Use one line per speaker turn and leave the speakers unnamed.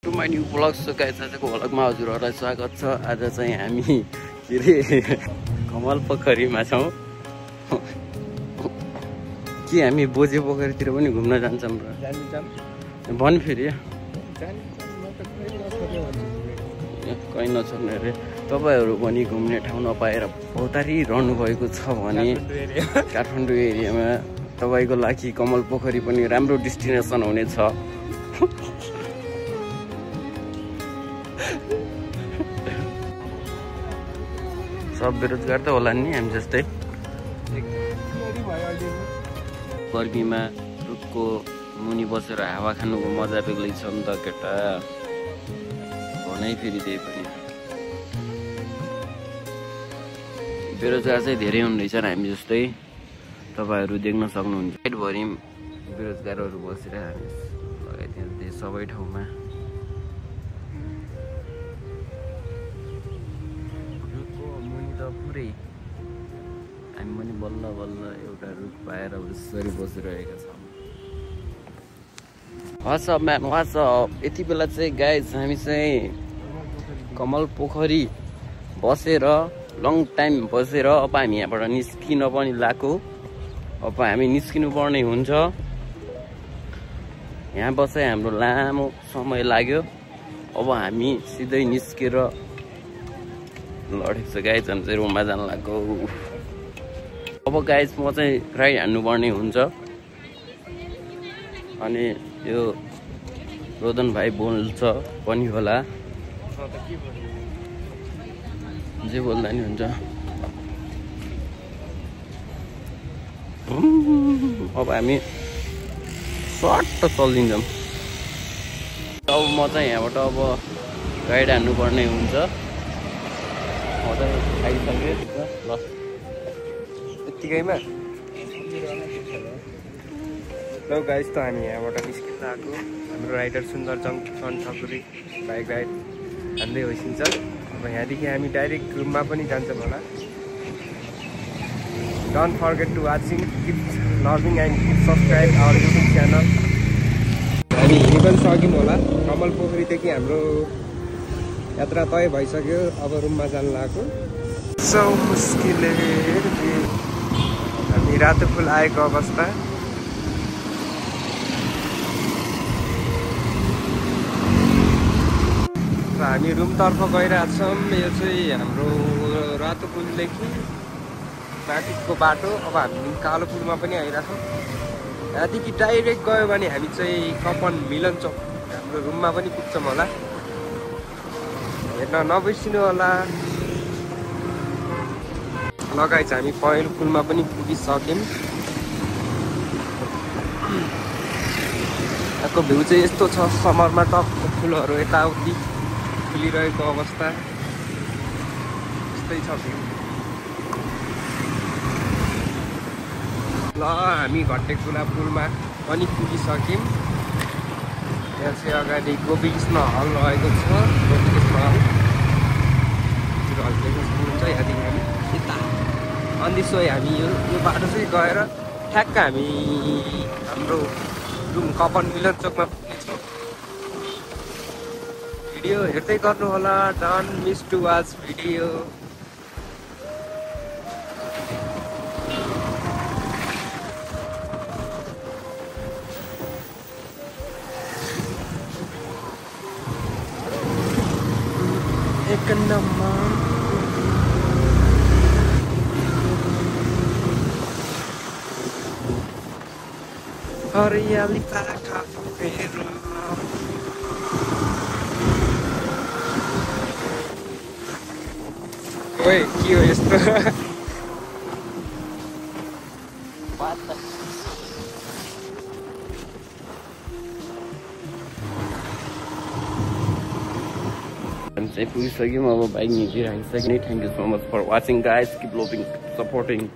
To my new blog. So guys आजको भ्लगमा हजुरहरूलाई स्वागत छ। आज चाहिँ हामी के अरे कमल पोखरीमा छौँ। के हामी बोजे पोखरीतिर पनि घुम्न जान्छौँ र भन् फेरि कहीँ नछोड्ने अरे। तपाईँहरू पनि घुम्ने ठाउँ नपाएर भौतारी रहनु भएको छ भने काठमाडौँ एरियामा तपाईँको लागि कमल पोखरी पनि राम्रो डेस्टिनेसन हुनेछ। सब बेरोजगार त होला नि हामी जस्तै। गर्मीमा रुखको मुनि बसेर हावा खानुको मजा बेग्लै छ नि त केटा। भनै फेरि त्यही पनि बेरोजगार चाहिँ धेरै हुँदैछन् हामी जस्तै। तपाईँहरू देख्न सक्नुहुन्छ साइडभरि बेरोजगारहरू बसेर हामी लगाइदिन्छ सबै ठाउँमा। रुखको मुनि त पुरै हामी पनि बल्ल बल्ल एउटा रुख पाएर यसरी बसिरहेका छौँ। WhatsApp man WhatsApp. यति बेला चाहिँ गाइज हामी चाहिँ कमल पोखरी बसेर लङ टाइम बसेर अब हामी यहाँबाट निस्किन पनि लाग्यो। अब हामी निस्किनु पर्ने हुन्छ। यहाँ बसाइ हाम्रो लामो समय लाग्यो। अब हामी सिधै निस्केर लडेको छ गाइज हामी चाहिँ रुममा जान लाग्यो। अब गाइज म चाहिँ राइड हान्नु पर्ने हुन्छ। अनि यो रोदन भाइ बोल्छ पनि होला जे बोल्दा नि हुन्छ। अब हामी सर्ट चलिदिन्छौँ। अब म चाहिँ यहाँबाट अब गाइड हान्नुपर्ने हुन्छ। म त खाइसकेँ ल
यत्तिकैमा ल गाइस त हामी यहाँबाट निस्किन आएको। हाम्रो rider Sundar San Thakuri bike ride हान्दै होइसिन्छ। अब यहाँदेखि हामी डाइरेक्ट रुममा पनि जान्छौँ होला। Don't forget to watching, keep loving and keep subscribe our YouTube channel. हामी हिँड्नु पनि सक्यौँ होला। कमल पोखरीदेखि हाम्रो यात्रा तय भइसक्यो। अब रुममा जानु लाग्यो। सो मुस्किलले हामी रातो फुल आएको अवस्था। र हामी रुमतर्फ गइरहेछौँ। यो चाहिँ हाम्रो रातो पुलदेखि माथिको बाटो। अब हामी कालो पुलमा पनि आइरहेछौँ। यहाँदेखि डाइरेक्ट गयो भने हामी चाहिँ कपन मिलन चौक हाम्रो रुममा पनि पुग्छौँ होला। हेर्न नबिर्सिनु होला। लगाइछ हामी पहिलो पुलमा पनि पुगिसक्यौँ। यहाँको भ्यू चाहिँ यस्तो छ। समरमा टपको फुलहरू यताउति फुलिरहेको अवस्था यस्तै छ भ्यू। ल हामी घट्टेकुला पुलमा पनि पुगिसक्यौँ। यहाँ चाहिँ अगाडि गोपीकृष्ण हल रहेको छ। गोपीकृष्ण हल देख्न सक्नुहुन्छ। यहाँदेखि हामी यता अन्दिसो हामी यो बाटो चाहिँ गएर ठ्याक्क हामी हाम्रो रुम कपन मिलन चोकमा पुग्नेछौँ। भिडियो हेर्दै गर्नु होला। Don't miss to watch video. एक नम्बर हरियाली पाखा फेर ओए के हो यस्तो।
हामी चाहिँ पुगिसक्यौँ। अब बाइक निस्किराखिसक्यो। Thank you so much for watching guys. Keep loving supporting.